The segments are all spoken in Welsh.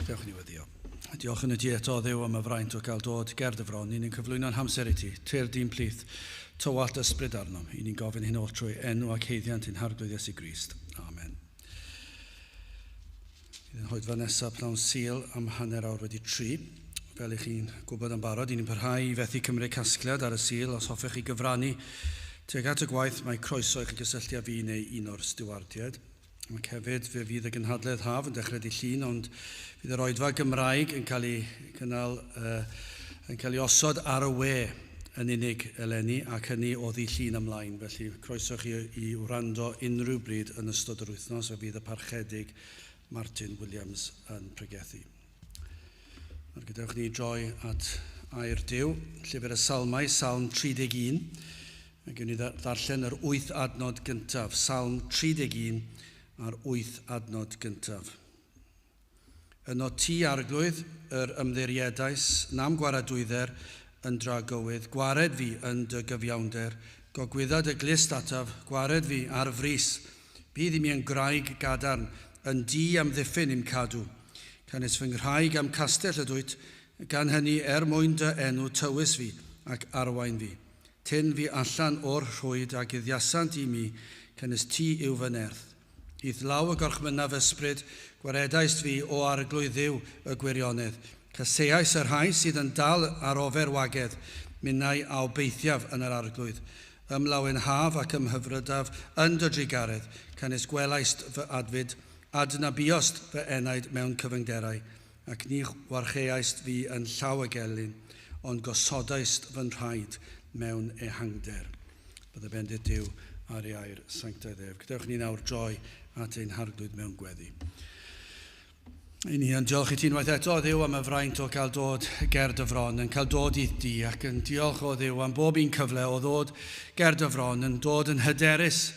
Dewch ni weddio. Diolch yn y ti eto, Dduw, am y fraint o gael dod ger dy fron. Ni'n cyflwyno'n hamser i ti, tyr di'n plith, tywallt ysbryd arnom. I ni'n gofyn hyn oll trwy enw ac haeddiant ein Harglwydd Iesu Grist. Amen. Bydd yn hoedfa nesaf pnawn Sul am 3:30. Fel i chi'n gwybod yn barod, i ni'n parhau i fethu cymryd casgliad ar y Sul. Os hoffech chi gyfrannu tuag at y gwaith, mae croeso i chi gysylltu â fi neu un o'r stiwardiaid. Ac hefyd, fe fydd y gynhadledd haf yn dechrau dydd Llun, ond fydd yr oedfa Gymraeg yn cael ei cynnal, uh, yn cael ei osod ar y we yn unig eleni, ac hynny o ddydd Llun ymlaen. Felly, croeso chi i wrando unrhyw bryd yn ystod yr wythnos, fe fydd y Parchedig Martin Williams yn pregethu. Nawr gadewch ni droi at air Duw, llyfr y Salmau, Salm 31. Mae gen i ddarllen yr wyth adnod gyntaf, Salm 31 a'r wyth adnod gyntaf. Yno ti, Arglwydd, yr ymddiriedais, na'm gwaradwydder yn dragywydd, gwared fi yn dy gyfiawnder, gogwydda dy glust ataf, gwared fi ar frys. Bydd i mi yn graig gadarn, yn di amddiffyn i'm cadw. Canys fy nghraig a'm castell ydwyt, gan hynny er mwyn dy enw tywys fi ac arwain fi. Tyn fi allan o'r rhwyd a guddiasant i mi, canys ti yw fy nerth. I'th law y gorchmynnaf ysbryd, gwaredaist fi, O Arglwydd Dduw y gwirionedd. Caseais y rhai sydd yn dal ar ofer wagedd, minnau a obeithiaf yn yr Arglwydd. Ymlawenhaf ac ymhyfrydaf yn dy drugaredd, canys gwelaist fy adfyd, adnabiost fy enaid mewn cyfyngderau, ac ni warcheaist fi yn llaw y gelyn, ond gosodaist fy nhraed mewn ehangder. Bydde bendith Duw ar ei air sanctaidd ef. Gadewch ni nawr droi at ein Harglwydd mewn gweddi. I ni yn diolch i ti unwaith eto, Dduw, am y fraint o gael dod ger dy fron, yn cael dod i di, ac yn diolch o Dduw am bob un cyfle o ddod ger dy fron, yn dod yn hyderus,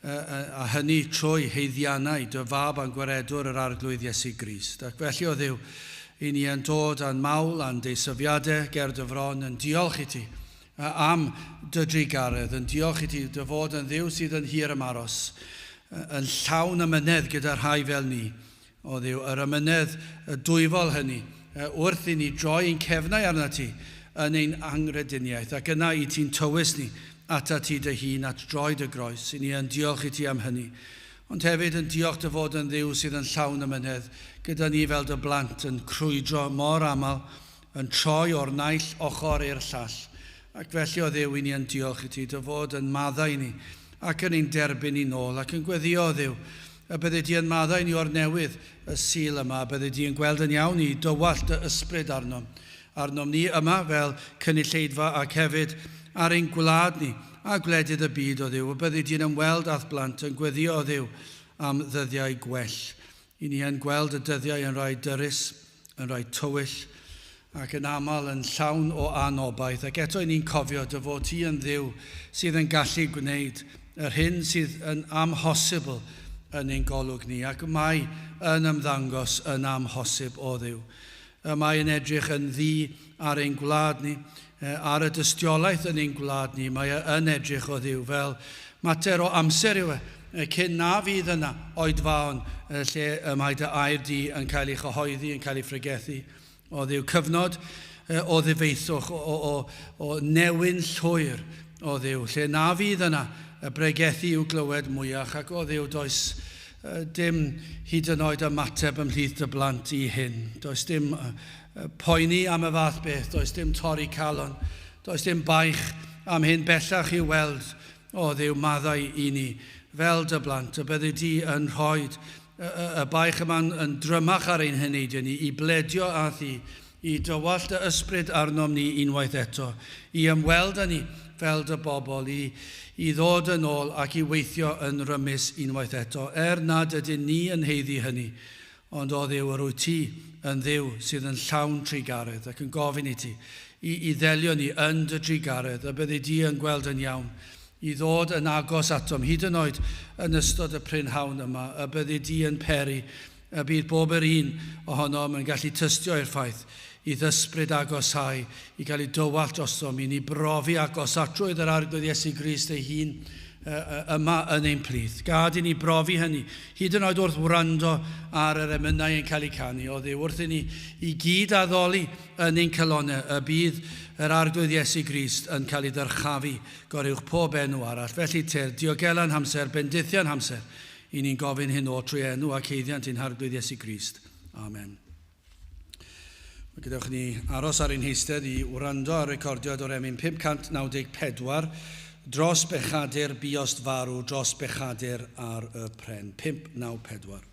a hynny trwy haeddiannau dy fab a'n gwaredwr yr Arglwydd Iesu Grist. Ac felly, o Dduw, i ni yn dod â'n mawl a'n deisyfiadau ger dy fron, yn diolch i ti am dy drugaredd, yn diolch i ti dy fod yn Dduw sydd yn hir ymaros, yn llawn amynedd gyda rhai fel ni. O Dduw, yr amynedd y dwyfol hynny, wrth i ni droi ein cefnau arnat ti yn ein anghrediniaeth, ac yna i ti'n tywys ni atat ti dy hun at droed y groes. I ni yn diolch i ti am hynny. Ond hefyd yn diolch dy fod yn Dduw sydd yn llawn amynedd gyda ni fel dy blant yn crwydro mor aml yn troi o'r naill ochr i'r llall. Ac felly, o Dduw, i ni yn diolch i ti dy fod yn maddau i ni, ac yn ein derbyn ni nôl, ac yn gweddïo, o Dduw, y byddi di yn maddau i ni o'r newydd y Sul yma, y byddi di yn gweld yn iawn i dywallt dy ysbryd arnom, arnom ni yma fel cynulleidfa ac hefyd ar ein gwlad ni a gwledydd y byd, o Dduw, y byddi di'n ymweld â'th blant, yn gweddïo, o Dduw, am ddyddiau gwell. I ni yn gweld y dyddiau yn rhai dyrys, yn rhai tywyll, ac yn aml yn llawn o anobaith, ac eto i ni'n cofio dy fod ti yn Dduw sydd yn gallu gwneud yr hyn sydd yn amhosibl yn ein golwg ni, ac mae yn ymddangos yn amhosib o Dduw. Y mae yn edrych yn ddu ar ein gwlad ni, ar y dystiolaeth yn ein gwlad ni, mae e yn edrych o Dduw fel mater o amser yw e, cyn na fydd yna oedfaon lle y mae dy air di yn cael ei chyhoeddi, yn cael ei phregethu. O Dduw, cyfnod o ddifeithwch, o, o, o newyn llwyr o Dduw, lle na fydd yna y bregethu i'w glywed mwyach, ac o Dduw, does dim hyd yn oed ymateb ymhlith dy blant i hyn. Does dim poeni am y fath beth, does dim torri calon, does dim baich am hyn bellach i'w weld. O Dduw, maddau i ni, fel dy blant, y byddi di yn rhoi y, y, y baich yma'n yn drymach ar ein heneidiau ni, i bledio â thi, i dywallt dy ysbryd arnom ni unwaith eto, i ymweld â ni fel dy bobl, i, i ddod yn ôl ac i weithio yn rymus unwaith eto, er nad ydyn ni yn haeddu hynny. Ond o Dduw, yr wyt ti yn Dduw sydd yn llawn trugaredd ac yn gofyn i ti i, i ddelio ni yn dy drugaredd, a byddi di yn gweld yn iawn i ddod yn agos atom, hyd yn oed yn ystod y prynhawn yma, y byddi di yn peri y bydd bob yr un ohonom yn gallu tystio i'r ffaith i'th ysbryd agosáu, i gael ei dywallt drosom, i ni brofi agosatrwydd yr Arglwydd Iesu Grist ei hun yma yn ein plith. Gad i ni brofi hynny, hyd yn oed wrth wrando ar yr emynau yn cael eu canu, o Dduw, wrth i ni i gyd addoli yn ein calonnau y bydd yr Arglwydd Iesu Grist yn cael ei ddyrchafu goruwch pob enw arall. Felly tyrd, diogela'n hamser, bendithia'n hamser, i ni'n gofyn hyn o trwy enw ac haeddiant ein Harglwydd Iesu Grist. Amen. Gadewch ni aros ar ein heistedd i wrando ar recordiad o'r emyn 594, Dros bechadur buost farw, dros bechadur ar y pren. 594.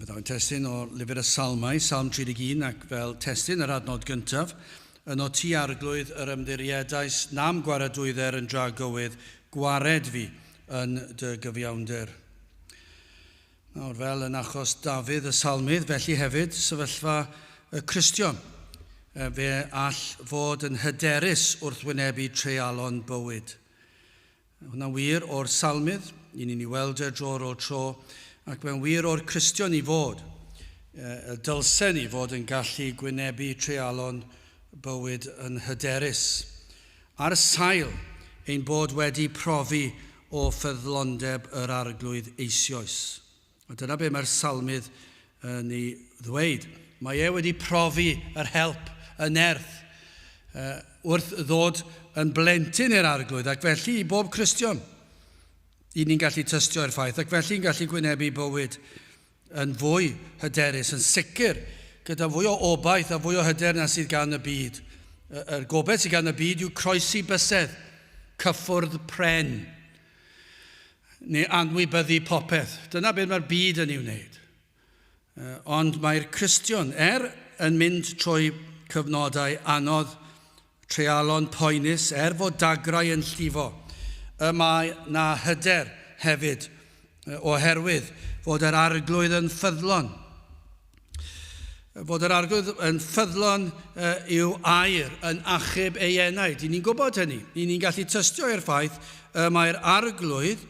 Daw'n testun o Lyfr y Salmau, Salm 31, ac fel testun yr adnod gyntaf, yno ti arglwydd yr ymddiriedais nam gwaradwydder yn dragywydd, gwared fi yn dy gyfiawnder. Nawr, fel yn achos Dafydd y Salmydd, felly hefyd sefyllfa y Cristion. Fe all fod yn hyderus wrth wynebu treialon bywyd. Hwnna'n wir o'r salmydd, i ni'n ei weld e dro ar ôl tro, ac mae'n wir o'r Cristion i fod. Y dylsen ni fod yn gallu gwynebu treialon bywyd yn hyderus. Ar sail ein bod wedi profi o ffyddlondeb yr Arglwydd eisioes. A dyna be mae'r salmydd yn ei ddweud. Mae e wedi profi yr help, y nerth, wrth ddod yn blentyn i'r arglwydd, ac felly i bob Cristion, i ni'n gallu tystio i'r ffaith, ac felly'n gallu gwynebu bywyd yn fwy hyderus, yn sicr, gyda fwy o obaith a fwy o hyder na sydd gan y byd. Yr gobaith sydd gan y byd yw croesi bysedd, cyffwrdd pren. Neu anwybyddu popeth. Dyna beth mae'r byd yn ei wneud. Ond mae'r Cristion, er yn mynd trwy cyfnodau anodd, treialon poenus, er fod dagrau yn llifo, y mae na hyder hefyd, oherwydd fod yr arglwydd yn ffyddlon. Fod yr arglwydd yn ffyddlon i'w air, yn achub ei enaid. I ni'n gwybod hynny. I ni'n gallu tystio i'r ffaith y mae'r arglwydd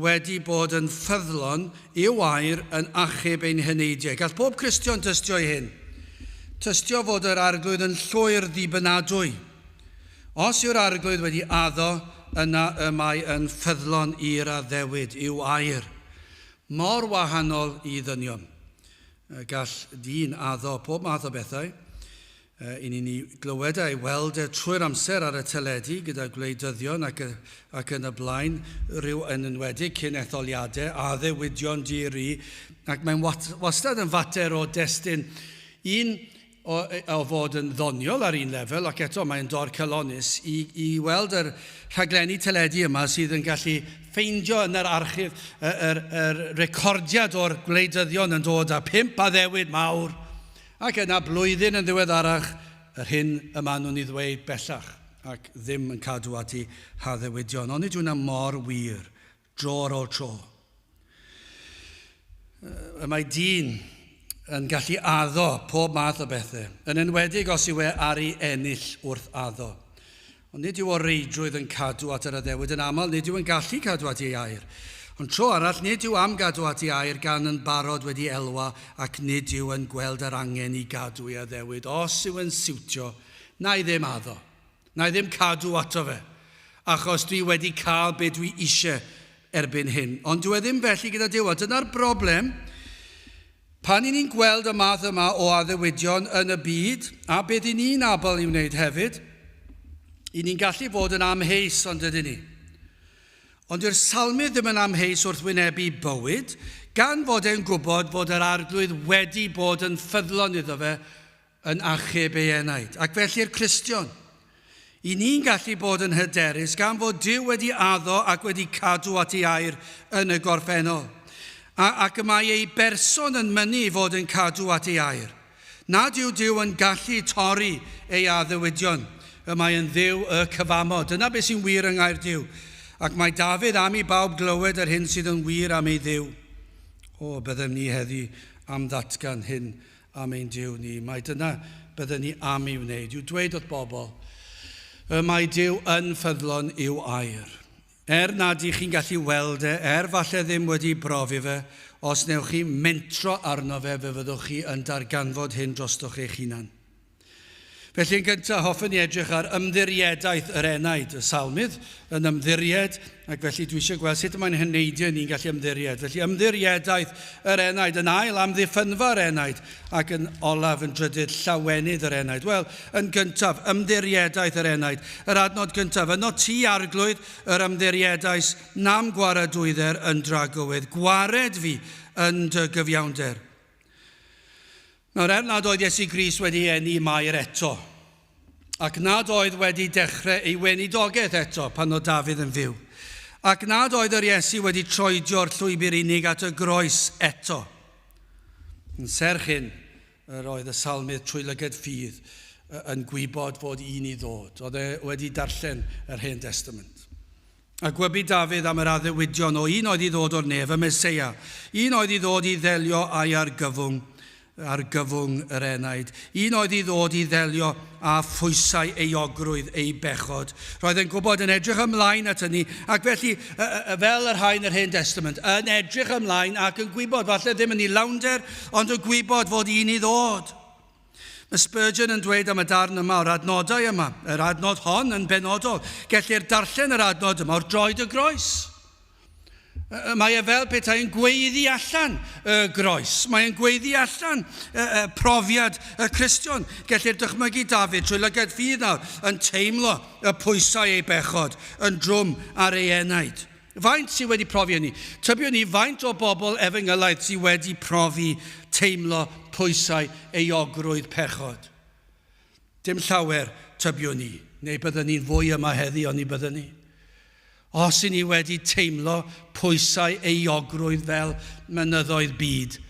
wedi bod yn ffyddlon i'w air yn achub ein heneidiau. Gall pob Cristion tystio i hyn. Tystio fod yr arglwydd yn llwyr ddibynadwy. Os yw'r arglwydd wedi addo, yna y mae yn ffyddlon i'r addewid, i'w air. Mor wahanol i ddynion. Gall dyn addo pob math o bethau. I ni'n ei glywed a'i weld e trwy'r amser ar y teledu gyda gwleidyddion ac, ac yn y blaen, rhyw yn enwedig cyn etholiadau, addewidion di-ri, ac mae'n wastad yn fater o destun. Un o, o fod yn ddoniol ar un lefel, ac eto mae'n dorcalonnus i, i weld yr rhaglenni teledu yma sydd yn gallu ffeindio yn yr archif yr, yr, yr recordiad o'r gwleidyddion yn dod â phump addewid mawr, ac yna blwyddyn yn ddiweddarach yr hyn y maen nhw'n ei ddweud bellach, ac ddim yn cadw at eu haddewidion. Ond nid yw'n mor wir, dro ar ôl tro. Y mae dyn yn gallu addo pob math o bethau, yn enwedig os yw e ar ei ennill wrth addo. Ond nid yw o reidrwydd yn cadw at yr addewid yn aml, nid yw yn gallu cadw at ei air. Ond tro arall, nid yw am gadw at ei air gan yn barod wedi elwa ac nid yw yn gweld yr angen i gadw ei addewid. Os yw yn siwtio, na i ddim addo. Na i ddim cadw ato fe, achos dwi wedi cael be dwi eisiau erbyn hyn. Ond dyw e ddim felly gyda Duw, a dyna'r broblem. Pan i ni'n gweld y math yma o addewidion yn y byd, a beth i ni'n abl i wneud hefyd, i ni'n gallu fod yn amheus, ond ydyn ni. Ond dyw'r salmydd ddim yn amheus wrth wynebu bywyd, gan fod e'n gwybod fod yr arglwydd wedi bod yn ffyddlon iddo fe yn achub ei enaid. Ac felly'r Cristion. I ni'n gallu bod yn hyderus gan fod Duw wedi addo ac wedi cadw at ei air yn y gorffennol. A, ac y mae ei berson yn mynnu fod yn cadw at ei air. Nad yw Duw yn gallu torri ei addewidion. Y mae yn Dduw y cyfamod. Dyna beth sy'n wir yng ngair Duw. Ac mae Dafydd am i bawb glywed yr hyn sydd yn wir am ei Dduw. O, byddem ni heddi am ddatgan hyn am ein Duw ni. Mai dyna bydden ni am ei wneud, yw dweud wrth bobl, y mae Duw yn ffyddlon i'w air. Er nad ych chi'n gallu weld e, er falle ddim wedi brofi fe, os newch chi mentro arno fe, fe fyddwch chi yn darganfod hyn drostoch eich hunan. Felly yn gyntaf, hoffen ni edrych ar ymddiriedaeth yr enaid, y salmydd yn ymddiried, ac felly dwi eisiau gweld sut y mae'n heneidio ni'n gallu ymddiried. Felly ymddiriedaeth yr enaid, yn ail amddiffynfa'r enaid, ac yn olaf yn drydydd llawenydd yr enaid. Wel, yn gyntaf, ymddiriedaeth yr enaid. Yr adnod gyntaf, yno ti arglwydd yr ymddiriedais nam gwaradwydder yn dragywydd, gwared fi yn dy gyfiawnder. Nawr, er nad oedd Iesu Grist wedi eni Mair eto, ac nad oedd wedi dechrau ei weinidogaeth eto pan oedd Dafydd yn fyw, ac nad oedd yr Iesu wedi troedio'r llwybr unig at y groes eto. Yn serch hyn, yr oedd y salmydd trwy lyged ffydd yn gwybod fod un i ddod. Oedd e wedi darllen yr Hen Testament. A gwybu Dafydd am yr addewidion o un oedd i ddod o'r nef, y Meseia, un oedd i ddod i ddelio â'i argyfwng, argyfwng yr enaid, un oedd i ddod i ddelio â phwysau euogrwydd ei bechod. Roedd e'n gwybod yn edrych ymlaen at hynny, ac felly, fel yr rhai yn yr Hen Testament, yn edrych ymlaen ac yn gwybod, falle ddim yn ei lawnder, ond yn gwybod fod un i ddod. Mae Spurgeon yn dweud am y darn yma o'r adnodau yma, yr adnod hon yn benodol. Gellir darllen yr adnod yma o'r droed y groes. Mae e fel petai yn gweiddi allan y groes. Mae e'n gweiddi allan y profiad y Cristion. Gellir dychmygu David trwy lygad ffydd nawr yn teimlo y pwysau ei bechod yn drwm ar ei enaid. Faint sydd wedi profi hynny? Tybiwn ni faint o bobl efengylaidd sydd wedi profi teimlo pwysau euogrwydd pechod? Dim llawer, tybiwn ni. Neu byddwn ni'n fwy yma heddi, oni byddwn ni? Os i ni wedi teimlo pwysau euogrwydd fel mynyddoedd byd,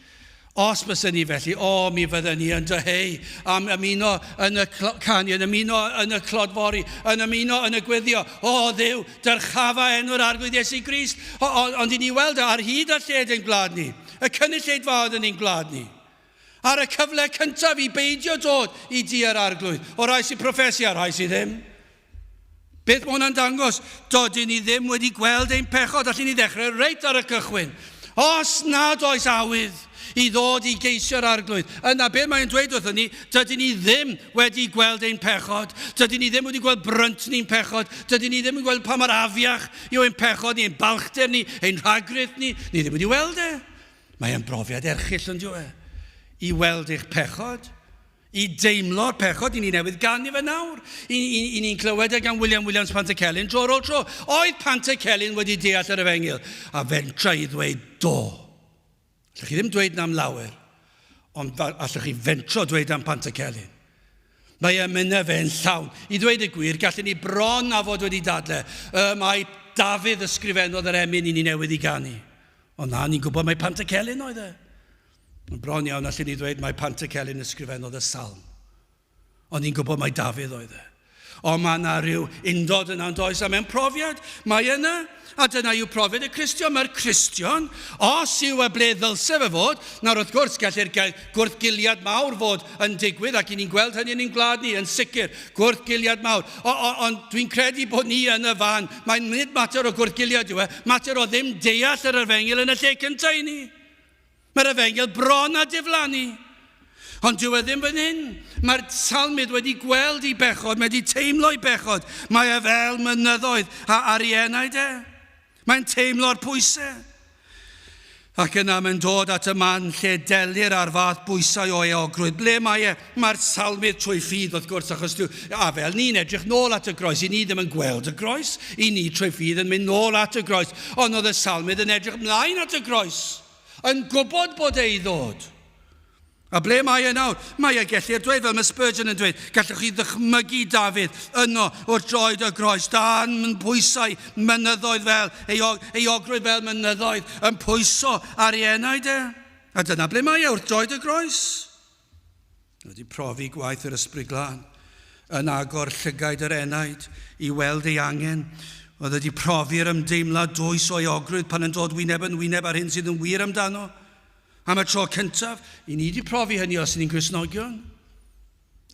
os byswn ni felly, o, mi fydden ni yn dyheu am ymuno yn y canu, yn ymuno yn y clodfori, yn ymuno yn y gweddio. O, Dduw, dyrchafa enw'r Arglwydd Iesu Grist. O, o, ond i ni weld ar hyd a lled ein gwlad ni, y cynulleidfaoedd yn ein gwlad ni. Ar y cyfle cyntaf i beidio dod i dŷ yr Arglwydd, o rai sy'n proffesu a rhai sydd ddim. Beth mae hwnna'n dangos? Dydyn ni ddim wedi gweld ein pechod. Allen ni ddechrau reit ar y cychwyn. Os nad oes awydd i ddod i geisio'r Arglwydd, yna beth mae'n dweud wrthyn ni, dydyn ni ddim wedi gweld ein pechod. Dydyn ni ddim wedi gweld brynt ni'n pechod. Dydyn ni ddim wedi gweld pa mor afiach yw ein pechod ni, ein balchder ni, ein rhagrith ni. Ni ddim wedi weld e. Mae e'n brofiad erchyll, ond yw e? I weld eich pechod, i deimlo'r pechod, i ni newydd ganu fe nawr. I, i, i ni'n clywed e gan William Williams Pantycelyn dro ar ôl tro. Oedd Pantycelyn wedi deall yr efengyl? A fentra i ddweud do. Allwch chi ddim dweud na am lawer, ond allwch chi fentro dweud am Pantycelyn. Mae emynau fe'n llawn. I ddweud y gwir, gallwn ni bron a fod wedi dadle. Y mae Dafydd ysgrifennodd yr emyn i ni newydd i ganu. Ond na, ni'n gwybod mai Pantycelyn oedd e. Mae'n bron iawn allan ni ddweud mai Pantycelyn ysgrifennodd y salm. Ond ni'n gwybod mai Dafydd oedd e. Ond mae yna rhyw undod yna yn does, a mewn profiad, mae yna, a dyna yw profiad y Cristion. Mae'r Cristion, os yw e ble ddylse fe fod, nawr wrth gwrs, gellir gwrthgiliad mawr fod yn digwydd, ac i ni'n gweld hynny yn ein gwlad ni, yn sicr, gwrthgiliad mawr. Ond dwi'n credu bod ni yn y fan, mae'n nid mater o gwrthgiliad yw e, mater o ddim deall yr efengyl yn y lle cyntaf i ni. Mae'r efengyl bron a diflannu. Ond dyw e ddim fan hyn. Mae'r salmydd wedi gweld ei bechod, mae wedi teimlo ei bechod. Mae e fel mynyddoedd a ar ei enaid e. Mae'n teimlo'r pwysau. Ac yna mae'n dod at y man lle delir ar fath bwysau o eogrwydd. Ble mae e? Mae'r salmydd trwy ffydd, wrth gwrs, achos dwi, a fel ni'n edrych nôl at y groes, i ni ddim yn gweld y groes, i ni trwy ffydd yn mynd nôl at y groes. Ond oedd y salmydd yn edrych mlaen at y groes, yn gwybod bod e i ddod. A ble mae e nawr? Mae e, gellir dweud, fel mae Spurgeon yn dweud, gallwch chi ddychmygu Dafydd yno wrth droed y groes, dan yn pwysau mynyddoedd fel, euogrwydd fel mynyddoedd, yn pwyso ar ei enaid e. A dyna ble mae e, wrth droed y groes. Wedi profi gwaith yr Ysbryd Glân, yn agor llygaid yr enaid i weld ei angen. Oedd wedi profi'r ymdeimlad dwys o euogrwydd pan yn dod wyneb yn wyneb ar hyn sydd yn wir amdano. Am y tro cyntaf, i ni wedi profi hynny os ni'n Gristnogion.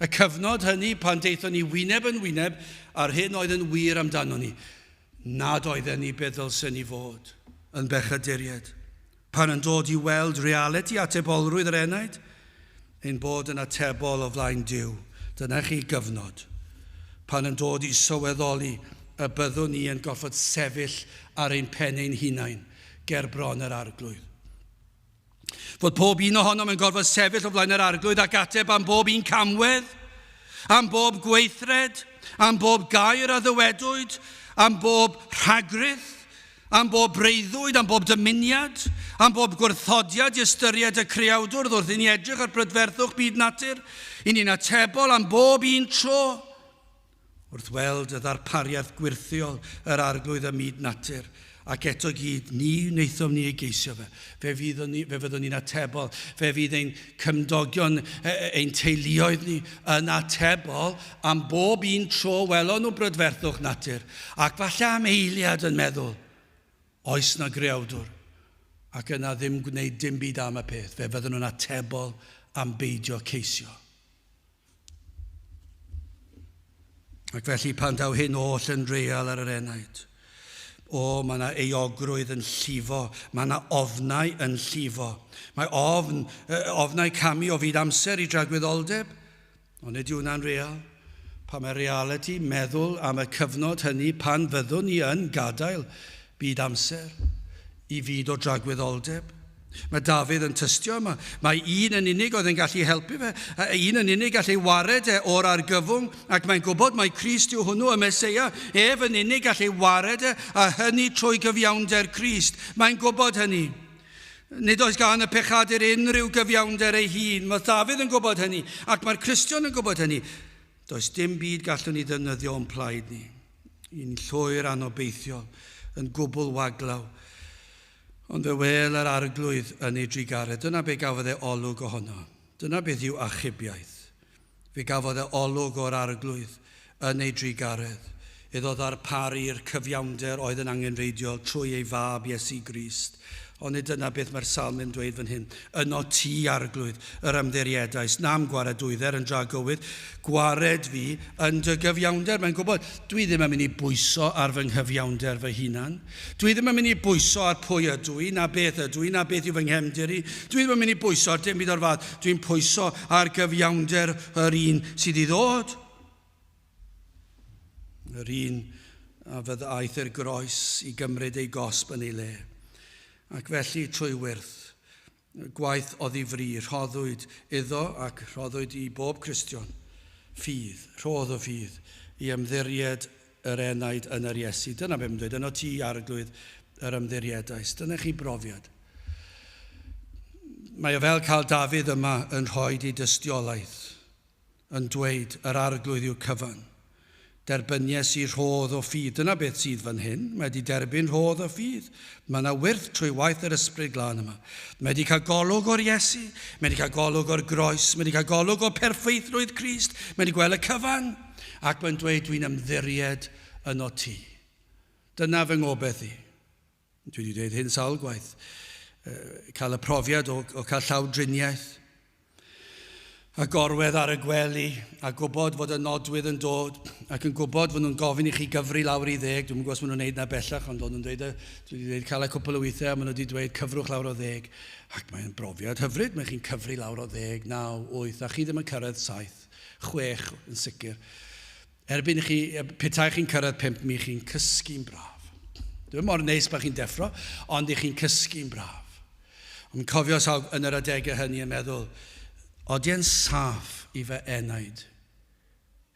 Y cyfnod hynny pan deithon ni wyneb yn wyneb a'r hyn oedd yn wir amdano ni, nad oedden ni beth ddylsen ni fod yn bechaduriaid. Pan yn dod i weld realiti atebolrwydd yr enaid, ein bod yn atebol o flaen Duw. Dyna chi gyfnod. Pan yn dod i sylweddoli y byddwn ni yn gorfod sefyll ar ein pen ein hunain ger bron yr Arglwydd. Fod pob un ohonom yn gorfod sefyll o flaen yr Arglwydd ac ateb am bob un camwedd, am bob gweithred, am bob gair a ddywedwyd, am bob rhagrith, am bob breuddwyd, am bob dymuniad, am bob gwrthodiad i ystyried y Creawdwr wrth i ni edrych ar brydferthwch byd natur, i ni'n atebol am bob un tro wrth weld y ddarpariaeth gwyrthiol yr Arglwydd ym myd natur. Ac eto gyd, ni wnaethom ni ei geisio fe. Fe, fyddwn ni, fe fyddwn ni'n atebol. Fe fydd ein cymdogion, e, e, ein teuluoedd ni yn atebol am bob un tro welon nhw brydferthwch natur. Ac falle am eiliad yn meddwl, oes na greawdwr? Ac yna ddim gwneud dim byd am y peth. Fe fyddwn nhw'n atebol am beidio ceisio. Ac felly pan daw hyn oll yn real ar yr enaid, o, mae yna euogrwydd yn llifo, mae yna ofnau yn llifo. Mae ofn, ofnau camu o fyd amser i dragwyddoldeb, ond nid yw hwnna'n real. Pan mae realiti meddwl am y cyfnod hynny pan fyddwn ni yn gadael byd amser i fyd o dragwyddoldeb. Mae Dafydd yn tystio yma. Mae un yn unig oedd yn gallu helpu fe. Un yn unig gallu wared e o'r argyfwng, ac mae'n gwybod mai Crist yw hwnnw, y Meseia. Ef yn unig gallu wared e, a hynny trwy gyfiawnder Crist. Mae'n gwybod hynny. Nid oes gan y pechadur unrhyw gyfiawnder ei hun. Mae Dafydd yn gwybod hynny, ac mae'r Cristion yn gwybod hynny. Does dim byd gallwn ni ddefnyddio o'n plaid ni. Un llwyr anobeithiol, yn gwbl waglaw. Ond fe wêl yr Arglwydd yn ei drugaredd. Dyna be gafodd e olwg ohono. Dyna beth yw achubiaeth. Fe gafodd e olwg o'r Arglwydd yn ei drugaredd, iddo ddarparu'r cyfiawnder oedd yn angenrheidiol trwy ei fab Iesu Grist. Ond nid dyna beth mae'r salm yn dweud fan hyn. Yno ti, Arglwydd, yr ymddiriedais, na'm gwaredwydder yn dragywydd, gwared fi yn dy gyfiawnder. Mae'n gwybod, dwi ddim yn mynd i bwyso ar fy nghyfiawnder fy hunan. Dwi ddim yn mynd i bwyso ar pwy ydw i, na beth ydw i, na beth yw fy nghefndir i. Dwi ddim yn mynd i bwyso ar dim byd o'r fath. Dwi'n pwyso ar gyfiawnder yr un sydd i ddod. Yr un a fydd aeth i'r groes i gymryd ei gosb yn ei le. Ac felly trwy wyrth, gwaith oddi fri, rhoddwyd iddo ac rhoddwyd i bob Cristion ffydd, rhodd o ffydd, i ymddiried yr enaid yn yr Iesu. Dyna beth mae'n dweud, yno ti, Arglwydd, yr ymddiriedais. Dyna chi brofiad. Mae o fel cael Dafydd yma yn rhoi di dystiolaeth yn dweud, Yr Arglwydd yw'r cyfan. Derbynies i rhodd o ffydd. Dyna beth sydd fan hyn. Mae wedi derbyn rhodd o ffydd. Mae yna wyrth trwy waith yr Ysbryd Glân yma. Mae wedi cael golwg o'r Iesu. Mae wedi cael golwg o'r groes. Mae wedi cael golwg o perffeithrwydd Crist. Mae wedi gweld y cyfan. Ac mae'n dweud, dwi'n ymddiried yno ti. Dyna fy ngobaith i. Dwi wedi dweud hyn sawl gwaith. Cael y profiad o, o cael llawdriniaeth a gorwedd ar y gwely a gwybod fod y nodwydd yn dod ac yn gwybod fod nhw'n gofyn i chi gyfri lawr i ddeg. Dwi'n gwybod os maen nhw'n neud na bellach, ond o'n nhw'n dweud, dwi wedi dweud cael y cwpl o weithiau, a maen nhw wedi dweud cyfrwch lawr o ddeg. Ac mae'n brofiad hyfryd, mae chi'n cyfri lawr o ddeg, naw, wyth, a chi ddim yn cyrraedd saith, chwech yn sicr. Erbyn i chi, petai chi'n cyrraedd pump, mi chi'n cysgu'n braf. Dwi'n mor neis pan chi'n deffro, ond i chi'n cysgu'n braf. Ond cofio sawl yn yr adegau hynny yn meddwl, odi e'n saff i fy enaid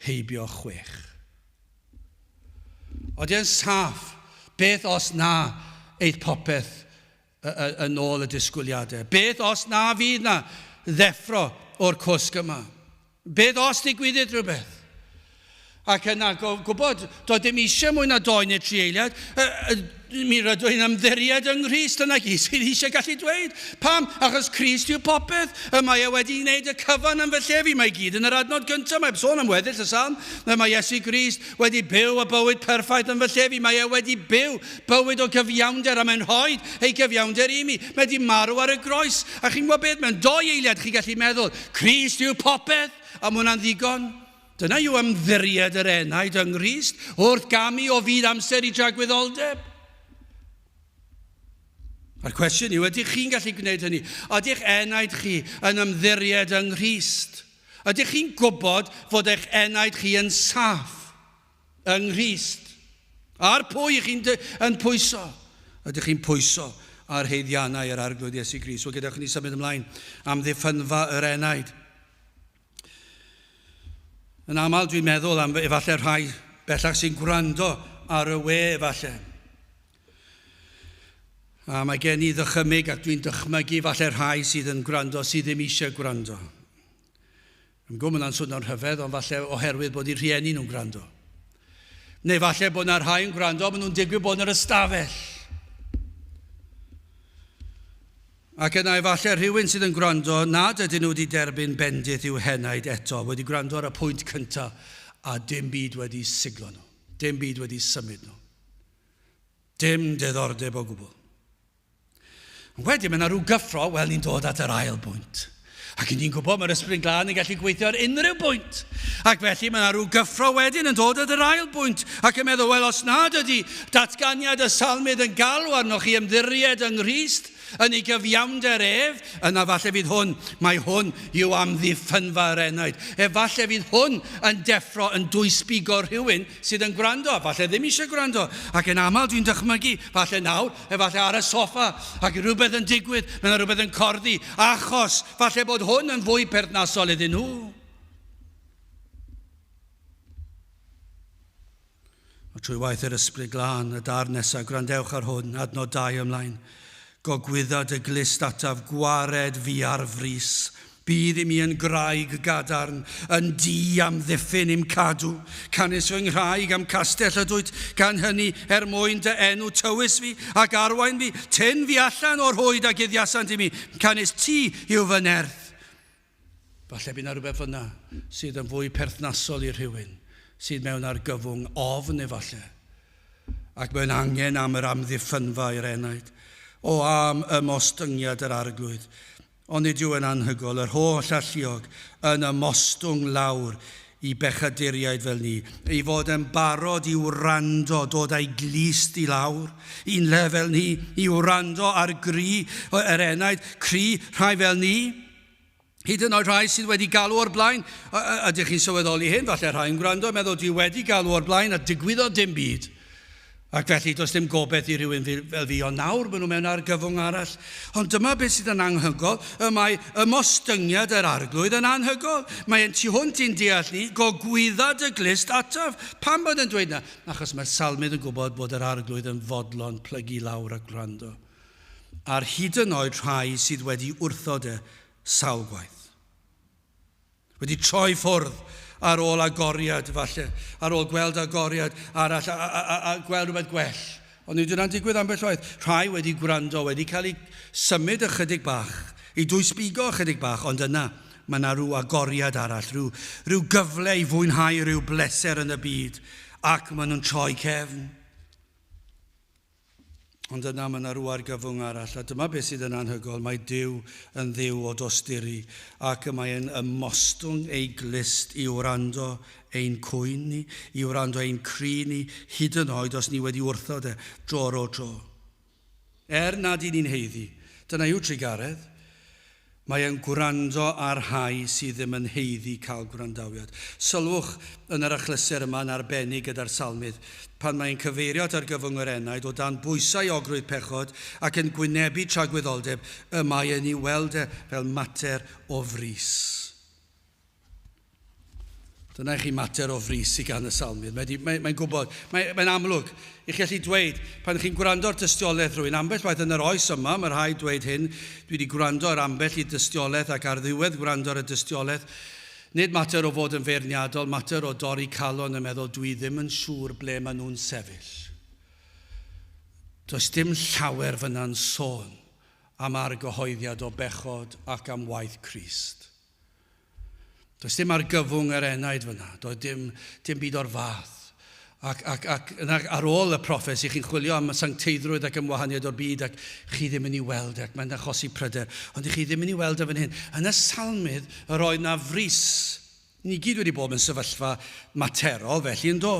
heibio chwech? Odi e'n saff? Beth os na eith popeth yn ôl y disgwyliadau? Beth os na fydd na ddeffro o'r cwsg yma? Beth os digwyddid rhywbeth? Ac yna, gwybod, doedd dim eisiau mwy na doi neu tri eiliad. Mi rydw i'n ymddiried yng Nghrist, dyna gyd sydd eisiau gallu dweud. Pam? Achos Crist yw popeth. Y mae e wedi gwneud y cyfan yn fy lle fi. Mae gyd yn yr adnod gyntaf. Mae'n sôn am weddill y salm. Mae Iesu Grist wedi byw y bywyd perffaith yn fy lle fi. Mae e wedi byw bywyd o gyfiawnder a mae'n rhoi ei gyfiawnder i mi. Mae wedi marw ar y groes. A chi'n gwybod beth? Mewn doi eiliad chi'n gallu meddwl, Crist yw popeth, a mae hwnna'n ddigon. Dyna yw ymddiried yr enaid yng Nghrist wrth gamu o fyd amser i dragwyddoldeb. A'r cwestiwn yw, ydych chi'n gallu gwneud hynny? Ydych enaid chi yn ymddiried yng Nghrist? Ydych chi'n gwybod fod eich enaid chi yn saff yng Nghrist? Ar pwy ych chi'n yn pwyso? Ydych chi'n pwyso ar haeddiannau yr Arglwydd Iesu Grist? Wel, gadewch i ni symud ymlaen am ddiffynfa yr enaid. Yn aml dwi'n meddwl am efallai rhai bellach sy'n gwrando ar y we efallai. A mae gen i ddychymyg ac dwi'n dychmygu falle rhai sydd yn gwrando sydd ddim eisiau gwrando. Yn gwybod, mae'n swnio'n rhyfedd, ond falle oherwydd bod eu rhieni nhw'n gwrando. Neu falle bod yna rhai yn gwrando, maen nhw'n digwydd bod yn yr ystafell. Ac yna efallai rhywun sydd yn gwrando nad ydyn nhw wedi derbyn bendith i'w henaid eto, wedi gwrando ar y pwynt cyntaf a dim byd wedi siglo nhw, dim byd wedi symud nhw. Dim diddordeb o gwbl. Wedyn mae yna rhyw gyffro, wel ni'n dod at yr ail bwynt. Ac ni'n gwybod mae'r Ysbryd Glân yn gallu gweithio ar unrhyw bwynt. Ac felly mae yna rhyw gyffro wedyn yn dod at yr ail bwynt. Ac yn meddwl, wel os nad ydy datganiad y salmydd yn galw arnoch chi ymddiried yng Nghrist, yn ei gyfiawnder ef, yna falle fydd hwn, mae hwn yw amddiffynfa yr enaid. Efallai fydd hwn yn deffro, yn dwysbigo rhywun sydd yn gwrando, a falle ddim eisiau gwrando. Ac yn aml dwi'n dychmygu, falle nawr, efallai ar y soffa, ac rhywbeth yn digwydd, mae yna rhywbeth yn corddi, achos falle bod hwn yn fwy perthnasol iddyn nhw. A trwy waith yr Ysbryd Glân, y darn nesaf, gwrandewch ar hwn, adnod 2 ymlaen. Gogwydda dy glust ataf, gwared fi ar frys. Bydd i mi yn graig gadarn, yn di amddiffyn i'm cadw. Canys fy nghraig a'm castell ydwyt, gan hynny, er mwyn dy enw tywys fi ac arwain fi, tyn fi allan o'r rhwyd a guddiasant i mi, canys ti yw fy nerth. Falle bydd 'na rhywbeth fyna sydd yn fwy perthnasol i rhywun sydd mewn argyfwng, ofn efallai, ac mewn angen am yr amddiffynfa i'r enaid. O am ymostyngiad yr Arglwydd! Onid yw yn anhygoel, yr holl alluog yn ymostwng lawr i bechaduriaid fel ni, ei fod yn barod i wrando, dod â'i glust i lawr, i'n lefel ni, i wrando ar gri yr enaid, cri rhai fel ni, Hyd yn oed rhai sydd wedi galw o'r blaen, ydych chi'n sylweddoli hyn? Falle rhai yn gwrando yn meddwl, dwi wedi galw o'r blaen a digwyddodd dim byd. Ac felly does dim gobeith i rhywun fel fi, ond nawr maen nhw mewn argyfwng arall. Ond dyma beth sydd yn anghygol, y mae ymostyngiad yr Arglwydd yn anhygol. Mae e'n tu hwnt i'n deall ni, gogwydda dy glust ataf. Pam bod e'n dweud na? Achos mae'r salmydd yn gwybod bod yr Arglwydd yn fodlon plygu lawr a gwrando. Ar hyd yn oed rhai sydd wedi wrthod e sawl gwaith. Wedi troi ffwrdd ar ôl agoriad, falle, ar ôl gweld agoriad arall a, a, a, a gweld rhywbeth gwell. Ond nid yna'n digwydd ambell waith. Rhai wedi gwrando, wedi cael eu symud ychydig bach, i dwysbigo ychydig bach, ond yna mae yna rhyw agoriad arall, rhyw, rhyw gyfle i fwynhau rhyw bleser yn y byd, ac maen nhw'n troi cefn. Ond yna mae yna rhyw argyfwng arall, a dyma beth sydd yn anhygoel, mae Duw yn Dduw o dosturi, ac y mae e'n ymostwng ei glust i wrando ein cwyn ni, i wrando ein cri ni, hyd yn oed os ni wedi wrthod e dro ar ôl tro. Er nad y'n ni'n haeddu, dyna yw trugaredd. Mae e'n gwrando ar rhai sydd ddim yn haeddu cael gwrandawiad. Sylwch yn yr achlysur yma yn arbennig gyda'r salmydd, pan mae'n cyfeirio at argyfwng yr enaid o dan bwysau ogrwydd pechod ac yn gwynebu tragwyddoldeb, y mae e'n ei weld e fel mater o frys. Dyna i chi mater o frys i gan y salmydd. Mae'n mae, mae gwybod, mae'n mae amlwg. I chi allu dweud, pan chi'n gwrando ar dystiolaeth rhywun, ambell waith yn yr oes yma, mae rhaid dweud hyn, dwi wedi gwrando ar ambell i dystiolaeth ac ar ddiwedd gwrando ar y dystiolaeth, nid mater o fod yn feirniadol, mater o dorri calon yn meddwl dwi ddim yn siŵr ble maen nhw'n sefyll. Does dim llawer fyna'n sôn am argyhoeddiad o bechod ac am waith Crist. Does dim argyfwng yr enaid fyna, doedd dim, dim byd o'r fath. Ac, ac, ac yna ar ôl y proffes, i chi'n chwilio am y sancteiddrwydd ac ymwahaniad o'r byd, ac chi ddim yn ei weld, ac mae'n achosi pryder, ond i chi ddim yn ei weld e fan hyn. Yn y salmydd, yr oedd na frys. Ni gyd wedi bod mewn sefyllfa materol felly, yn do?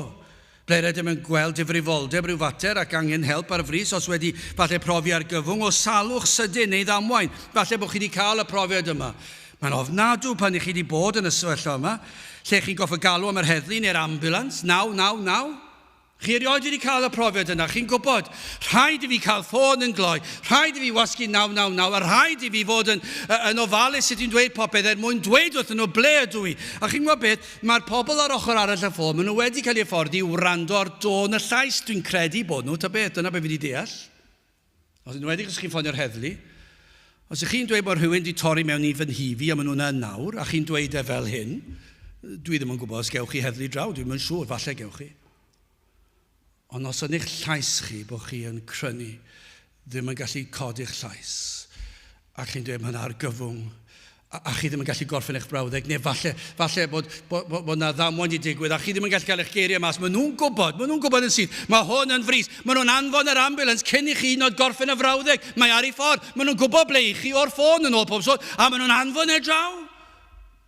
Ble rydym yn gweld difrifoldeb rhyw fater ac angen help ar frys, os wedi falle profi argyfwng o salwch sydyn neu ddamwain, falle bod chi wedi cael y profiad yma. Mae'n ofnadw pan i chi wedi bod yn y sefyllfa yma, lle chi'n gorfod galw am yr heddlu neu'r ambulans, 999. Chi erioed wedi cael y profiad yna, chi'n gwybod, rhaid i fi cael ffôn yn gloi, rhaid i fi wasgu 999, a rhaid i fi fod yn, yn ofalus sut dwi'n dweud popeth er mwyn dweud wrthyn nhw ble ydw i. A chi'n gwybod beth, Mae'r pobl ar ochr arall y ffôn, maen nhw wedi cael eu hyfforddi i wrando ar dôn y llais, dwi'n credu bod nhw, ta beth, dyna beth fi wedi deall. Os yn enwedig os chi'n ffonio'r heddlu. Os ych chi'n dweud bod rhywun wedi torri mewn i fy nhŷ fi a maen nhw'n yna nawr, a chi'n dweud e fel hyn, dwi ddim yn gwybod os gewch chi heddlu draw, dwi'm yn siŵr, falle gewch chi. Ond os yn eich llais chi bod chi yn crynu, ddim yn gallu codi'ch llais, A chi'n dweud, mae'n argyfwng. A, a chi ddim yn gallu gorffen eich brawddeg, neu falle, falle bod, bod, bod, bod na ddamwain wedi digwydd, a chi ddim yn gallu cael eich geiriau mas. Maen nhw'n gwybod, maen nhw'n gwybod yn syth. Mae hwn yn frys. Maen nhw'n anfon yr ambulance cyn i chi nod gorffen y frawddeg. Mae ar ei ffordd. Maen nhw'n gwybod ble i chi o'r ffôn yn ôl pob sôn, a maen nhw'n anfon e draw.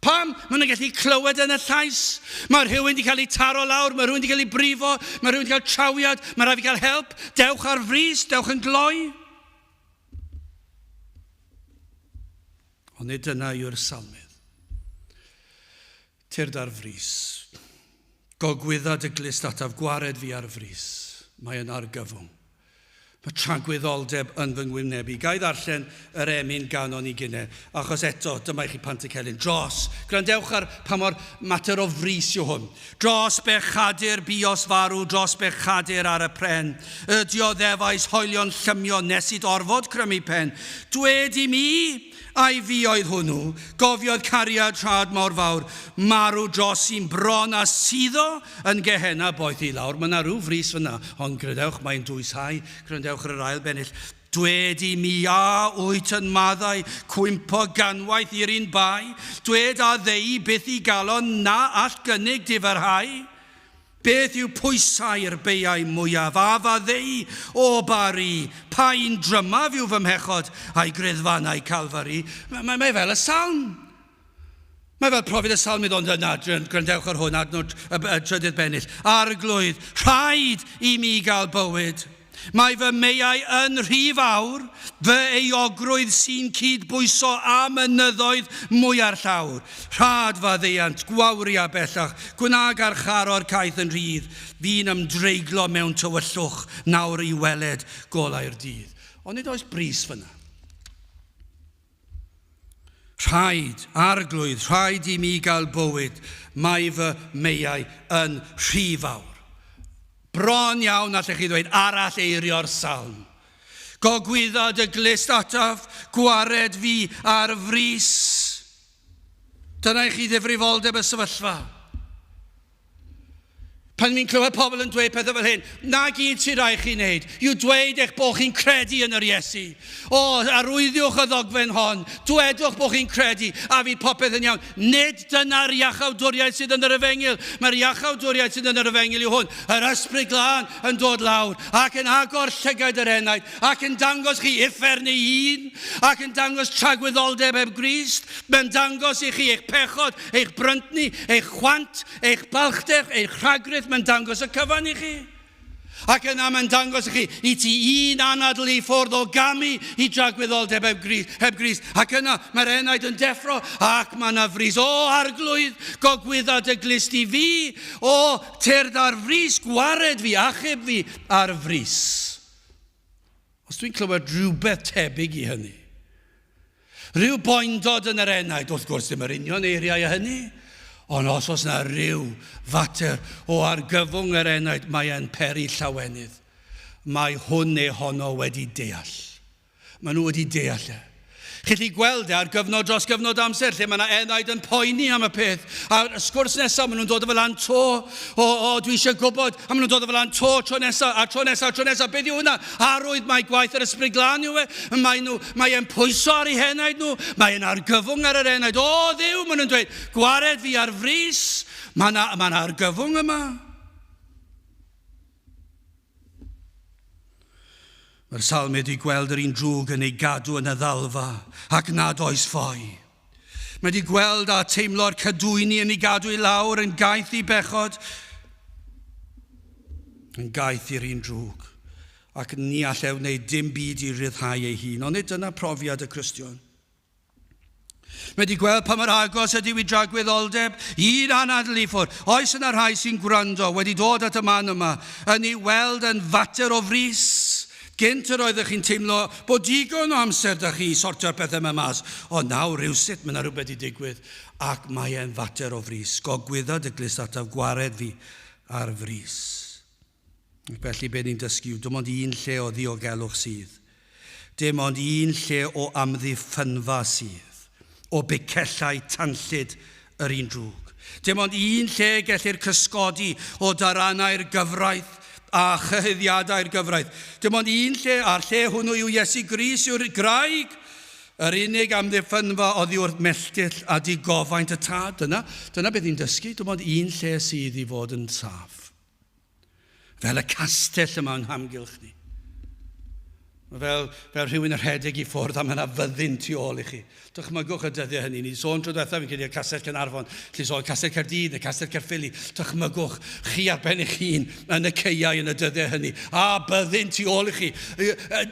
Pam? Maen nhw'n gallu clywed yn y llais. Mae rhywun wedi cael ei taro lawr, mae rhywun wedi cael ei brifo, mae rhywun wedi cael trawiad, mae rhaid fi cael help. Dewch ar frys, dewch yn gloi. Ond nid dyna yw'r salmydd. Tyrd ar frys. Gogwydda dy glust ataf, gwared fi ar frys. Mae yn argyfwng. Mae tragwyddoldeb yn fy ngwynebu. Ga i ddarllen yr emyn ganon i gynne, achos eto, dyma i chi Pantycelyn. Dros, gwrandewch ar pa mor mater o frys yw hwn. Dros bechadur buos farw, dros bechadur ar y pren. Y dioddefais hoelion llymion nes it orfod crymu pen. Dwed i mi, Ai fi oedd hwnnw? Gofiodd cariad rhad mor fawr, marw dros i'n bron a suddo yn Gehenna boeth i lawr. Mae yna rhyw frys fyna, ond gwrandewch, mae'n dwyshau. Gwrandewch ar yr ail bennill. Dwed i mi, a wyt yn maddau cwympo ganwaith i'r un bai? Dwed a ddeui byth i galon na all gynnig difyrhau? Beth yw pwysau'r beiau mwyaf a faddeu o Bari? Pa un drymaf yw fy mhechod a'i griddfannau Calfari? Mae, mae, mae fel y salm. Mae fel profiad y salmydd ond yna, gwrandewch ar hwn, adnod y, y trydydd bennill. Arglwydd, rhaid i mi gael bywyd. Mae fy meiau yn rhy fawr, fy euogrwydd sy'n cyd-bwyso â mynyddoedd mwya'r llawr. Rhad faddeuant, gwawria bellach, gwna garcharor caeth yn rhydd, fi'n ymdreiglo mewn tywyllwch nawr i weled golau'r dydd. Ond nid oes brys fyna. Rhaid, Arglwydd, rhaid i mi gael bywyd, mae fy meiau yn rhy fawr. Bron iawn, allech chi ddweud, arall eirio'r salm. Gogwydda dy glust ataf, gwared fi ar frys. Dyna i chi ddifrifoldeb y sefyllfa. Pan fi'n clywed pobl yn dweud pethau fel hyn, na gyd sy'n rhaid chi wneud yw dweud eich bod chi'n credu yn yr Iesu. O, arwyddiwch y ddogfen hon, dwedwch bod chi'n credu a fydd popeth yn iawn. Nid dyna'r iachawdwriaeth sydd yn yr efengyl. Mae'r iachawdwriaeth sydd yn yr efengyl yw hwn. Yr Ysbryd Glân yn dod lawr ac yn agor llygaid yr enaid ac yn dangos chi uffern ei hun ac yn dangos tragwyddoldeb heb Grist. Mae'n dangos i chi eich pechod, eich bryntni, eich chwant, Eich balchder, eich rhagrith, mae'n dangos y cyfan i chi. Ac yna mae'n dangos i chi, i ti un anadl i ffwrdd o gamu i dragwyddoldeb heb Grist, heb Grist. Ac yna mae'r enaid yn deffro ac mae yna frys. O, arglwydd, gogwydda dy glust i fi. O, tyrd ar frys, gwared fi, achub fi ar frys. Os dwi'n clywed rhywbeth tebyg i hynny, rhyw boendod yn yr enaid, wrth gwrs ddim yr union eiriau a hynny, ond os oes yna rhyw fater o argyfwng yr enaid, mae e'n peri llawenydd. Mae hwn neu honno wedi deall. Maen nhw wedi deall e. Chi'n gallu gweld e ar gyfnod dros gyfnod amser lle mae yna enaid yn poeni am y peth. A'r sgwrs nesaf, maen nhw'n dod o fel lan to. O, o, dwi eisiau gwybod. A maen nhw'n dod o fel lan to tro nesaf, a tro nesaf, a tro nesaf. Beth yw hwnna? Arwydd mae gwaith yr Ysbryd Glân yw e. Mae, nhw, mae e'n pwyso ar eu henaid nhw. Mae e'n argyfwng ar yr enaid. O, Dduw, maen nhw'n dweud, gwared fi ar frys. Mae yna, mae yna argyfwng yma. Mae'r salmydd wedi gweld yr un drwg yn ei gadw yn y ddalfa ac nad oes ffoi. Mae wedi gweld a teimlo'r cadwyni yn ei gadw i lawr yn gaeth i bechod, yn gaeth i'r un drwg, ac ni all e wneud dim byd i ryddhau ei hun. Ond nid dyna profiad y Cristion. Mae wedi gweld pa mor agos ydyw i dragwyddoldeb, un anadl i ffwrdd. Oes yna rhai sy'n gwrando wedi dod at y man yma yn ei weld yn fater o frys? Gynt yr oeddech chi'n teimlo bod digon o amser da chi i sortio'r pethau yma mas, ond nawr rhywsut mae yna rhywbeth i digwydd ac mae e'n fater o frys. Gogwydda dy glust ataf, gwared fi ar frys. Ac felly be ni'n dysgu yw dim ond un lle o ddiogelwch sydd. Dim ond un lle o amddiffynfa sydd, o bicellau tanllyd yr un drwg. Dim ond un lle gellir cysgodi o daranau'r gyfraith a chyhuddiadau'r gyfraith. Dim ond un lle, a'r lle hwnnw yw Iesu Grist yw'r graig. Yr unig amddiffynfa oddi wrth melltill a digofaint y tad. Dyna, dyna beth ni'n dysgu, dim ond un lle sydd i fod yn saff. Fel y castell yma yng hamgylch ni. Mae fel, fel rhywun yn rhedeg i ffwrdd a mae yna fyddin tu ôl i chi. Dychmygwch y dyddiau hynny. Ni sôn tro diwethaf fi'n credu y Castell Caernarfon, lle sôn Castell Caerdydd neu Castell Caerffili. Dychmygwch chi ar ben eich hun yn y caeau yn y dyddiau hynny. A byddin tu ôl i chi.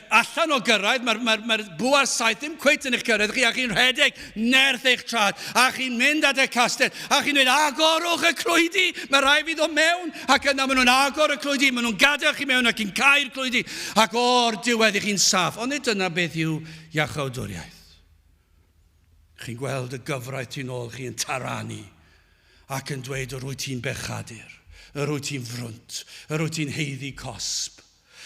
Allan o gyrraedd, mae'r mae, mae bwa saeth ddim cweit yn eich cyrraedd chi, a chi'n rhedeg nerth eich trad, a chi'n mynd at y castell, a chi'n dweud, agorwch y clwydi, mae rhaid fi ddod mewn, ac yna maen nhw'n agor y clwydi, maen nhw'n gadael chi mewn ac yn cau'r clwydi, ac o'r diwedd i chi'n saff. Ond nid dyna beth yw iachawdwriaeth. Chi'n gweld y gyfraith tu'n ôl chi yn taranu ac yn dweud yr wyt ti'n bechadur, yr wyt ti'n frwnt, yr wyt ti'n heiddi cosb.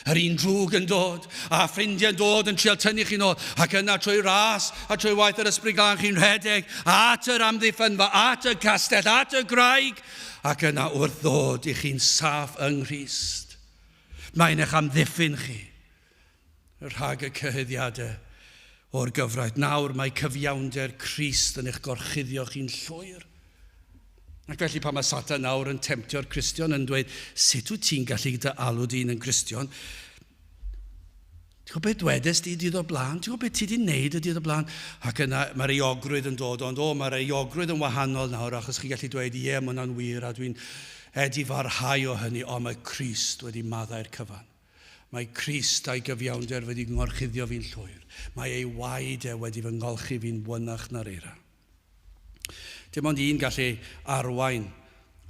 Yr un drwg yn dod, a ffrindiau'n dod yn trial tynnu chi'n ôl, ac yna trwy ras a trwy waith yr Ysbryd Glân chi'n rhedeg at yr amddiffynfa, at y castell, at y graig, ac yna wrth ddod i chi'n saff yng Nghrist. Mae'n eich amddiffyn chi rhag y cyhuddiadau o'r gyfraith. Nawr mae cyfiawnder Crist yn eich gorchuddio chi'n llwyr. Ac felly pan mae Satan nawr yn temtio'r Cristion yn dweud, sut wyt ti'n gallu dy alw dyn yn Gristion? Ti'n gwybod beth dwedes di dydd o'r blaen? Ti'n gwybod beth ti wedi wneud y dydd o'r blaen? Ac yna mae'r euogrwydd yn dod, ond o, mae'r euogrwydd yn wahanol nawr, achos chi'n gallu dweud, ie, mae hwnna'n wir, a dwi'n edifarhau o hynny, ond mae Crist wedi maddau'r cyfan. Mae Crist a'i gyfiawnder wedi ngorchuddio fi'n llwyr. Mae ei waed e wedi fy ngolchi fi'n wynach na'r eira. Dim ond un gallu arwain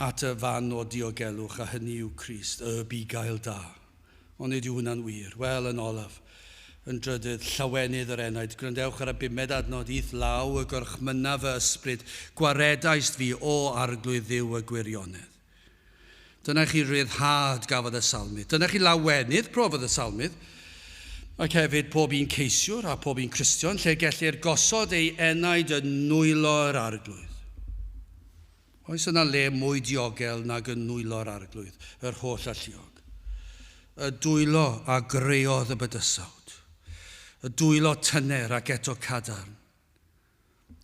at y fan o diogelwch, a hynny yw Crist, y bugail da. Ond nid yw hwnna'n wir. Wel, yn olaf, yn drydydd, llawenydd yr enaid. Gwrandewch ar y bumed adnod, I'th law y gorchmynna fy ysbryd, gwaredaist fi, o Arglwydd Dduw y gwirionedd. Dyna chi ryddhad gafodd y salmydd. Dyna chi lawenydd profodd y salmydd. Ac hefyd pob un ceisiwr a pob un Cristion lle gellir gosod ei enaid yn nwylo yr Arglwydd. Oes yna le mwy diogel nag yn nwylo'r Arglwydd, yr holl alluog? Y dwylo a greodd y bydysawd. Y dwylo tyner ac eto cadarn.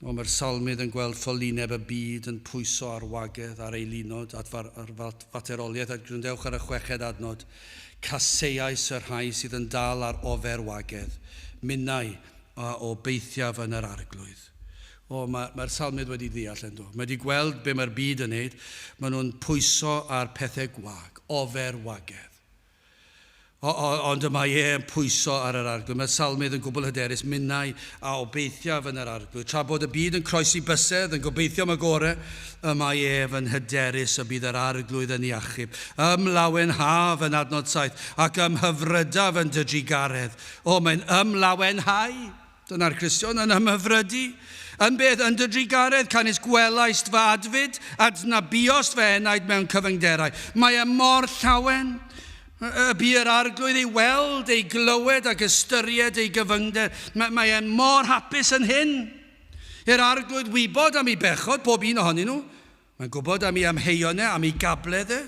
O, mae'r salmydd yn gweld ffolineb y byd yn pwyso ar wagedd, ar eilunod, at far, ar fateroliaeth, a gwrandewch ar y chweched adnod. Caseais y rhai sydd yn dal ar ofer wagedd, minnau a obeithiaf yn yr Arglwydd. O, mae'r mae salmydd wedi ddeall yn do. Mae wedi gweld be mae'r byd yn neud. Maen nhw'n pwyso ar pethau gwag, ofer wagedd. O, o, ond y mae e yn pwyso ar yr Arglwydd. Mae'r salmydd yn gwbl hyderus, minnau a obeithiaf yn yr Arglwydd. Tra bod y byd yn croesi bysedd, yn gobeithio am y gore, y mae ef yn hyderus y bydd yr Arglwydd yn ei achub. Ymlawenhaf yn adnod 7, ac ymhyfrydaf yn dy drugaredd. O, mae'n ymlawenhau. Dyna'r Cristion yn ymhyfrydu. Yn beth, yn dy drugaredd, canys gwelaist fy adfyd, adnabiost fy enaid mewn cyfyngderau. Mae e mor llawen. Y bu yr Arglwydd ei weld, ei glywed ac ystyried ei gyfyngder. Mae, mae e mor hapus yn hyn. I'r Arglwydd wybod am ei bechod, pob un ohonyn nhw. Mae'n gwybod am ei amheuon e, am ei gabledd e.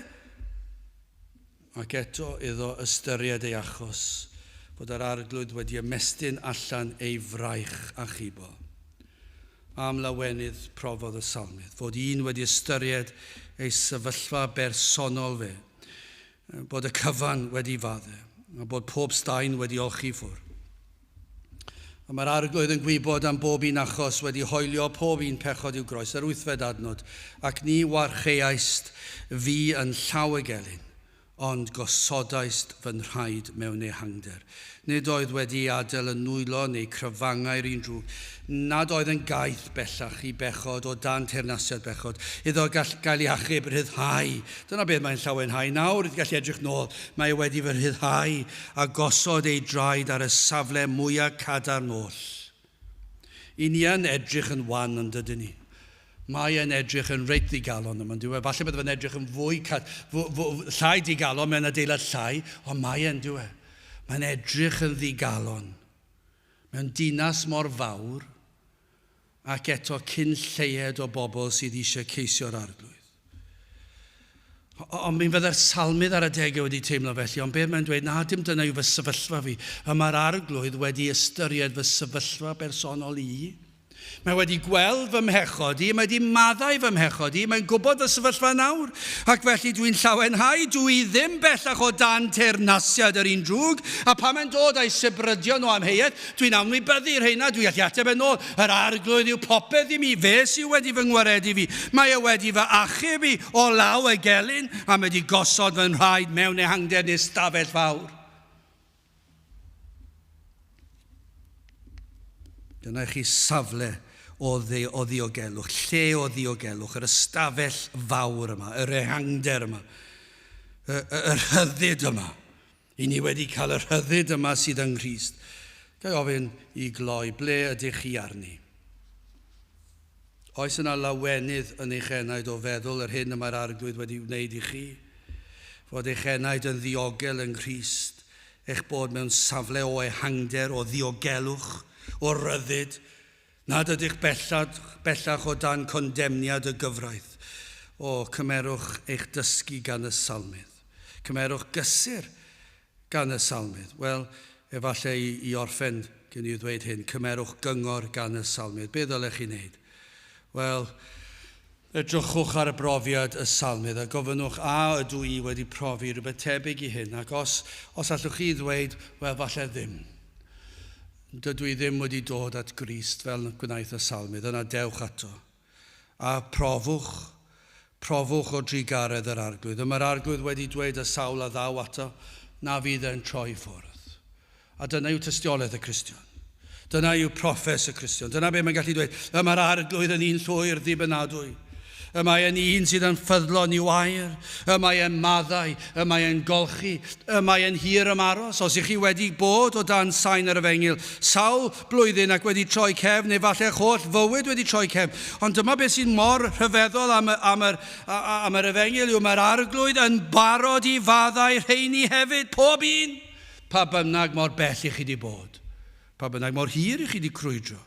Ac eto iddo ystyried ei achos, fod yr Arglwydd wedi ymestyn allan ei fraich achubol. Am lawenydd profodd y salmydd, fod un wedi ystyried ei sefyllfa bersonol fe, bod y cyfan wedi fadde, a bod pob staen wedi olchi ffwr. A mae'r Arglwydd yn gwybod am bob un achos wedi hoelio pob un pechod i'w groes, yr wythfed adnod, ac ni warcheaist fi yn llaw y gelyn, ond gosodaist fy nhraed mewn ehangder. Nid oedd wedi ei adael yn nwylo neu cryfangau'r un drwg, nad oedd yn gaeth bellach i bechod o dan teyrnasiad bechod, iddo gall gael ei achub, rhyddhau. Dyna beth mae'n llawenhau nawr, gallu edrych nôl. Mae e wedi fy rhyddhau a gosod ei draed ar y safle mwyaf cadarn oll. I ni yn edrych yn wan yn dydyn ni. Mae e'n edrych yn reit ddigalon yma'n dyw e. Falle bydde fe'n edrych yn fwy, llai digalon mewn adeilad llai, ond mae e'n dyw e. Mae'n edrych yn ddigalon. Mewn dinas mor fawr, ac eto cyn lleied o bobl sydd eisiau ceisio'r Arglwydd. Ond mi fydde'r salmydd ar adegau wedi teimlo felly, ond beth mae'n dweud, na, dim dyna yw fy sefyllfa fi. Y mae'r arglwydd wedi ystyried fy sefyllfa bersonol i. Mae wedi gweld fy mhechod i, mae wedi maddau fy mhechod i, mae'n gwybod fy sefyllfa nawr. Ac felly dwi'n llawenhau, dwi ddim bellach o dan teyrnasiad yr un drwg, a pan mae'n dod a'i sibrydion o amheuaeth, dwi'n anwybyddu rheina, dwi'n gallu ateb yn ôl, yr arglwydd yw popeth i mi, fe sydd wedi fy ngwaredu fi, mae e wedi fy achub i o law y gelyn, a mae wedi gosod fy nhraed mewn ehangder neu stafell fawr. Dyna i chi safle o, ddi, o ddiogelwch, lle o ddiogelwch, yr ystafell fawr yma, yr ehangder yma, y, y, y rhyddid yma. I ni wedi cael y rhyddid yma sydd yng Nghrist. Ga i ofyn i gloi, ble ydych chi arni? Oes yna lawenydd yn eich enaid o feddwl yr hyn y mae'r Arglwydd wedi wneud i chi? Fod eich enaid yn ddiogel yng Nghrist, eich bod mewn safle o ehangder, o ddiogelwch, o ryddid, nad ydych bellach, bellach o dan condemniad y gyfraith. O, cymerwch eich dysgu gan y salmydd. Cymerwch gysur gan y salmydd. Wel, efallai i, i orffen gen i ddweud hyn, cymerwch gyngor gan y salmydd. Be ddylech chi wneud? Wel, edrychwch ar y brofiad y salmydd a gofynnwch a ydw i wedi profi rhywbeth tebyg i hyn ac os, os allwch chi ddweud, wel, falle ddim. Dydw i ddim wedi dod at Grist fel gwnaeth y salmydd, yna dewch ato. A profwch, profwch o drugaredd yr Arglwydd. Y mae'r Arglwydd wedi dweud y sawl a ddaw ato, na fydd e'n troi ffwrdd. A dyna yw tystiolaeth y Cristion. Dyna yw proffes y Cristion. Dyna be mae'n gallu dweud. Y mae'r Arglwydd yn un llwyr ddibynadwy. Y mae yn un sydd yn ffyddlon i'w air. Y mae yn maddau. Y mae yn golchi. Y mae yn hir ymaros. Os ych chi wedi bod o dan sain yr efengyl sawl blwyddyn ac wedi troi cefn, neu falle eich holl fywyd wedi troi cefn. Ond dyma beth sy'n mor rhyfeddol am, am, yr, am yr efengyl yw mae'r arglwydd yn barod i faddau rheini hefyd, pob un. Pa bynnag mor bell i chi wedi bod, pa bynnag mor hir i chi wedi crwydro.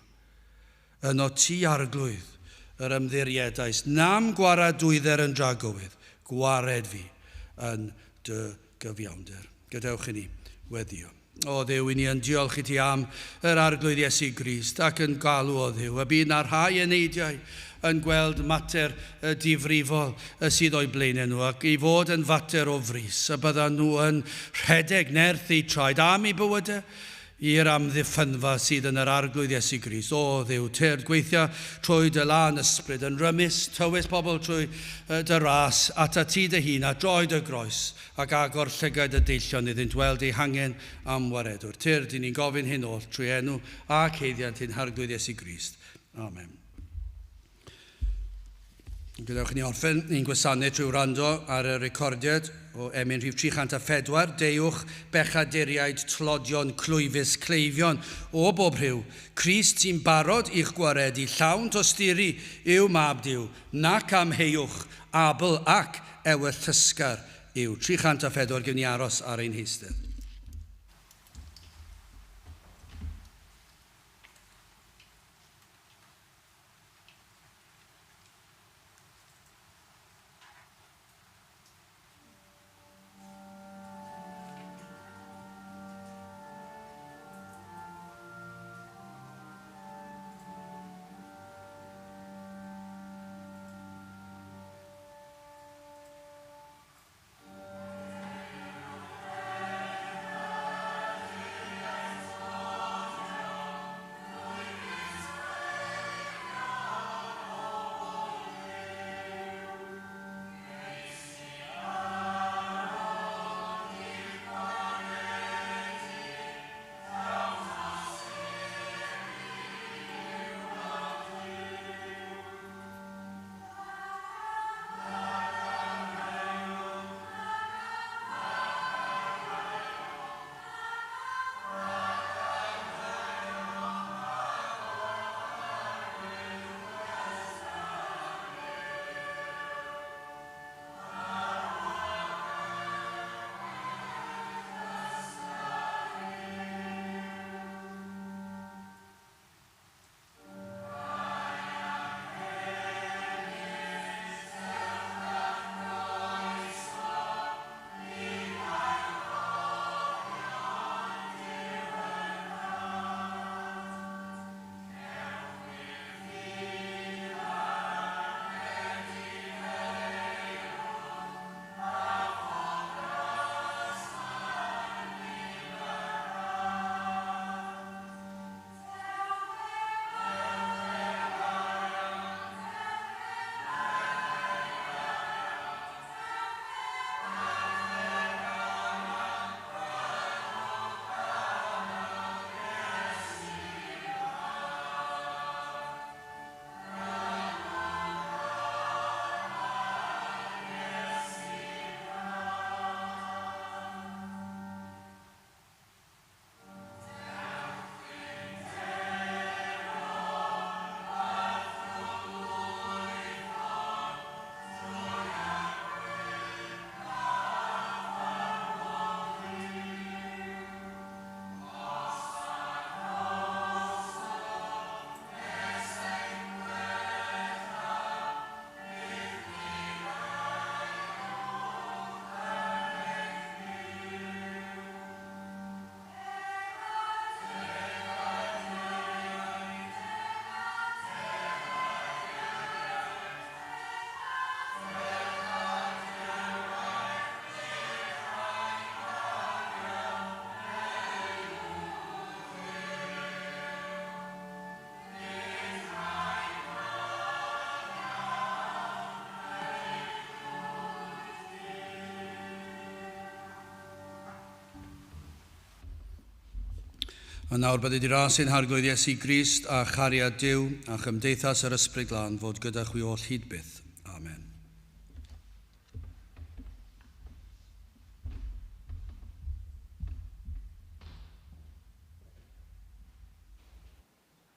Yno ti, Arglwydd, yr ymddiriedais, na'm gwaradwydder yn dragywydd, gwared fi yn dy gyfiawnder. Gadewch i ni weddio. O Dduw, i ni yn diolch i ti am yr Arglwydd Iesu Grist ac yn galw o Dduw, y bydd na rhai eneidiau yn gweld mater difrifol sydd o'i blaenau nhw ac i fod yn fater o frys, y byddan nhw yn rhedeg nerth eu traed am eu bywydau, i'r amddiffynfa sydd yn yr Arglwydd Iesu Grist. O Dduw, tyrd, gweithia trwy dy lân ysbryd, yn rymus, tywys pobl trwy dy ras, atat ti dy hun, a droed y groes, ac agor llygaid y deillion iddynt weld eu hangen am waredwr. Tyrd, i ni'n gofyn hyn oll trwy enw ac haeddiant ein Harglwydd Iesu Grist. Amen. Gadewch i ni orffen ein gwasanaeth trwy wrando ar y recordiad o emyn rhif 304, Deuwch bechaduriaid tlodion clwyfus cleifion o bob rhyw. Crist sy'n barod i'ch gwaredu, llawn tosturi yw mab Duw, nac amheuwch, abl ac ewyllysgar yw. 304, gewn ni aros ar ein heistedd. A nawr bydded i ras ein Harglwydd Iesu Grist a chariad Duw a chymdeithas yr Ysbryd Glân fod gyda chwi oll hyd byth.